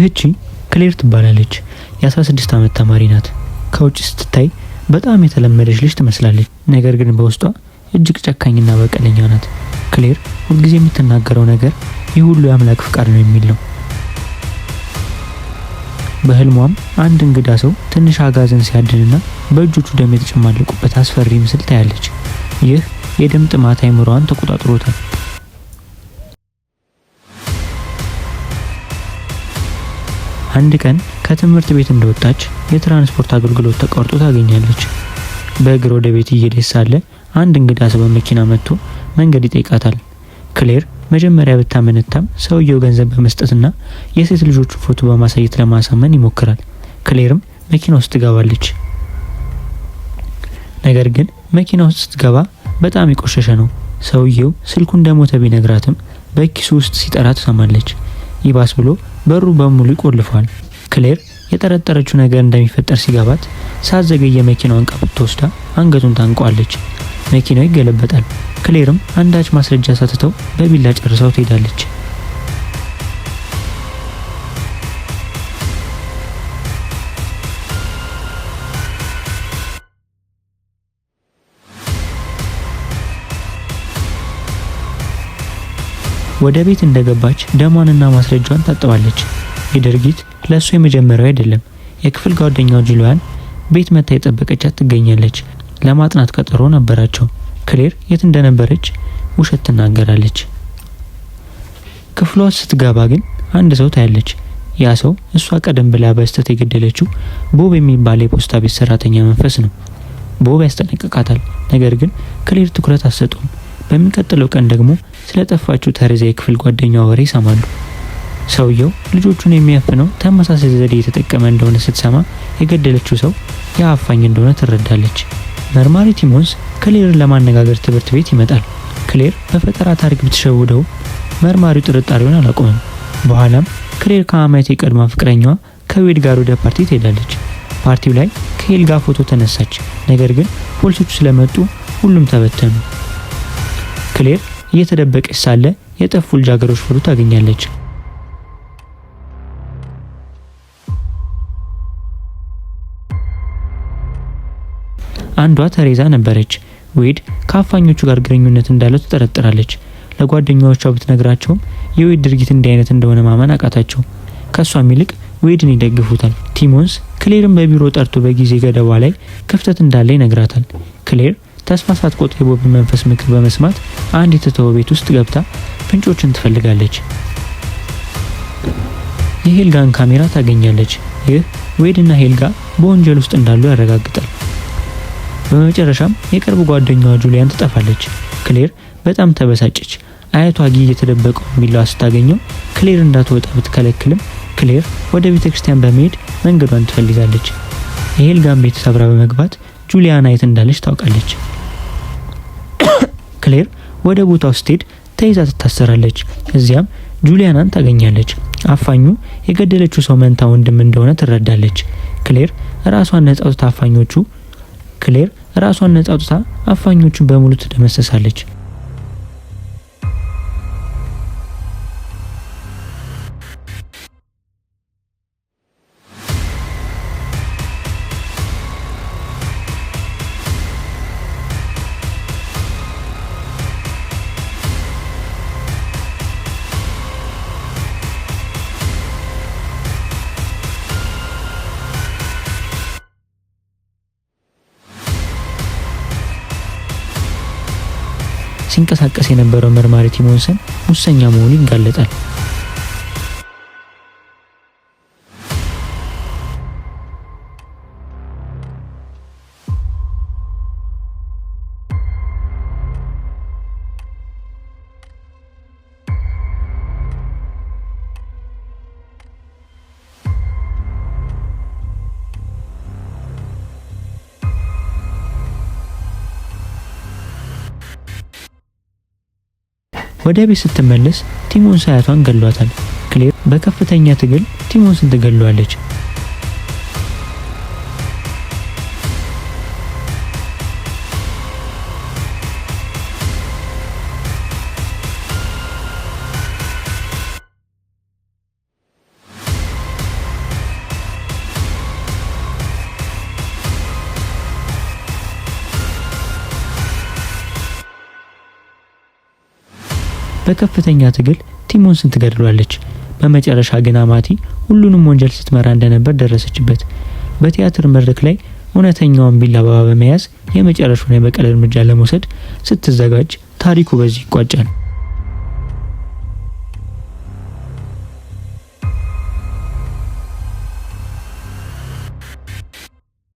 ይህቺ ክሌር ትባላለች። የ16 ዓመት ተማሪ ናት። ከውጭ ስትታይ በጣም የተለመደች ልጅ ትመስላለች። ነገር ግን በውስጧ እጅግ ጨካኝና በቀለኛ ናት። ክሌር ሁልጊዜ የምትናገረው ነገር ይህ ሁሉ የአምላክ ፍቃድ ነው የሚል ነው። በህልሟም አንድ እንግዳ ሰው ትንሽ አጋዘን ሲያድንና በእጆቹ ደም የተጨማለቁበት አስፈሪ ምስል ታያለች። ይህ የደም ጥማት አይምሯን ተቆጣጥሮታል። አንድ ቀን ከትምህርት ቤት እንደወጣች የትራንስፖርት አገልግሎት ተቋርጦ ታገኛለች። በእግር ወደ ቤት እየሄደች ሳለ አንድ እንግዳ ሰው በመኪና መጥቶ መንገድ ይጠይቃታል። ክሌር መጀመሪያ ብታመነታም ሰውየው ገንዘብ በመስጠትና የሴት ልጆቹ ፎቶ በማሳየት ለማሳመን ይሞክራል። ክሌርም መኪና ውስጥ ትገባለች። ነገር ግን መኪና ውስጥ ስትገባ በጣም የቆሸሸ ነው። ሰውየው ስልኩ እንደሞተ ቢነግራትም በኪሱ ውስጥ ሲጠራ ትሰማለች። ይባስ ብሎ በሩ በሙሉ ይቆልፈዋል። ክሌር የጠረጠረችው ነገር እንደሚፈጠር ሲገባት ሳትዘገይ የመኪናዋን ቀበቶ ወስዳ አንገቱን ታንቋለች። መኪናው ይገለበጣል። ክሌርም አንዳች ማስረጃ ሳትተው በቢላ ጨርሳው ትሄዳለች። ወደ ቤት እንደገባች ደሟንና ማስረጃዋን ታጥባለች። ይህ ድርጊት ለእሱ የመጀመሪያው አይደለም። የክፍል ጓደኛው ጁሊያን ቤት መታ የጠበቀቻት ትገኛለች። ለማጥናት ቀጠሮ ነበራቸው። ክሌር የት እንደነበረች ውሸት ትናገራለች። ክፍሏ ስትገባ ግን አንድ ሰው ታያለች። ያ ሰው እሷ ቀደም ብላ በስህተት የገደለችው ቦብ የሚባል የፖስታ ቤት ሰራተኛ መንፈስ ነው። ቦብ ያስጠነቅቃታል። ነገር ግን ክሌር ትኩረት አትሰጠውም። በሚቀጥለው ቀን ደግሞ ስለጠፋችው ተሬዛ የክፍል ጓደኛዋ ወሬ ይሰማሉ። ሰውየው ልጆቹን የሚያፍነው ተመሳሳይ ዘዴ የተጠቀመ እንደሆነ ስትሰማ የገደለችው ሰው ያ አፋኝ እንደሆነ ትረዳለች። መርማሪ ቲሞንስ ክሌርን ለማነጋገር ትምህርት ቤት ይመጣል። ክሌር በፈጠራ ታሪክ ብትሸውደው መርማሪው ጥርጣሬውን አላቆመም። በኋላም ክሌር ከአመት የቀድሞ ፍቅረኛዋ ከዌድ ጋር ወደ ፓርቲ ትሄዳለች። ፓርቲው ላይ ከሄልጋ ፎቶ ተነሳች። ነገር ግን ፖሊሶቹ ስለመጡ ሁሉም ተበተኑ። ክሌር እየተደበቀች ሳለ የጠፉ ልጃገረዶች ፎቶ ታገኛለች። አንዷ ተሬዛ ነበረች። ዌድ ከአፋኞቹ ጋር ግንኙነት እንዳለው ትጠረጥራለች። ለጓደኛዎቿ ብትነግራቸውም የዌድ ድርጊት እንዲህ አይነት እንደሆነ ማመን አቃታቸው። ከሷም ይልቅ ዌድን ይደግፉታል። ቲሞንስ ክሌርን በቢሮ ጠርቶ በጊዜ ገደቧ ላይ ክፍተት እንዳለ ይነግራታል። ክሌር ተስፋ ሳትቆርጥ የቦብን መንፈስ ምክር በመስማት አንድ የተተወ ቤት ውስጥ ገብታ ፍንጮችን ትፈልጋለች። የሄልጋን ካሜራ ታገኛለች። ይህ ዌድና ሄልጋ በወንጀል ውስጥ እንዳሉ ያረጋግጣል። በመጨረሻም የቅርብ ጓደኛዋ ጁሊያን ትጠፋለች። ክሌር በጣም ተበሳጨች። አያቷ ጊ የተደበቀውን ቢላዋ ስታገኘው ክሌር እንዳትወጣ ብትከለክልም ክሌር ወደ ቤተ ክርስቲያን በመሄድ መንገዷን ትፈልጋለች። የሄልጋን ቤት ሰብራ በመግባት ጁሊያና የት እንዳለች ታውቃለች። ክሌር ወደ ቦታው ስትሄድ ተይዛ ትታሰራለች። እዚያም ጁሊያናን ታገኛለች። አፋኙ የገደለችው ሰው መንታ ወንድም እንደሆነ ትረዳለች። ክሌር ራሷን ነጻ አውጥታ አፋኞቹ ክሌር ራሷን ነጻ አውጥታ አፋኞቹን በሙሉ ትደመሰሳለች። ሲንቀሳቀስ የነበረው መርማሪ ቲሞንሰን ሙሰኛ መሆኑ ይጋለጣል። ወደ ቤት ስትመለስ ቲሞንስ አያቷን ገሏታል። ክሌር በከፍተኛ ትግል ቲሞንስን ትገለዋለች። በከፍተኛ ትግል ቲሞንስን ትገድሏለች። በመጨረሻ ግን አማቲ ሁሉንም ወንጀል ስትመራ እንደነበር ደረሰችበት። በቲያትር መድረክ ላይ እውነተኛውን ቢላዋ በመያዝ የመጨረሻውን የበቀል እርምጃ ለመውሰድ ስትዘጋጅ ታሪኩ በዚህ ይቋጫል።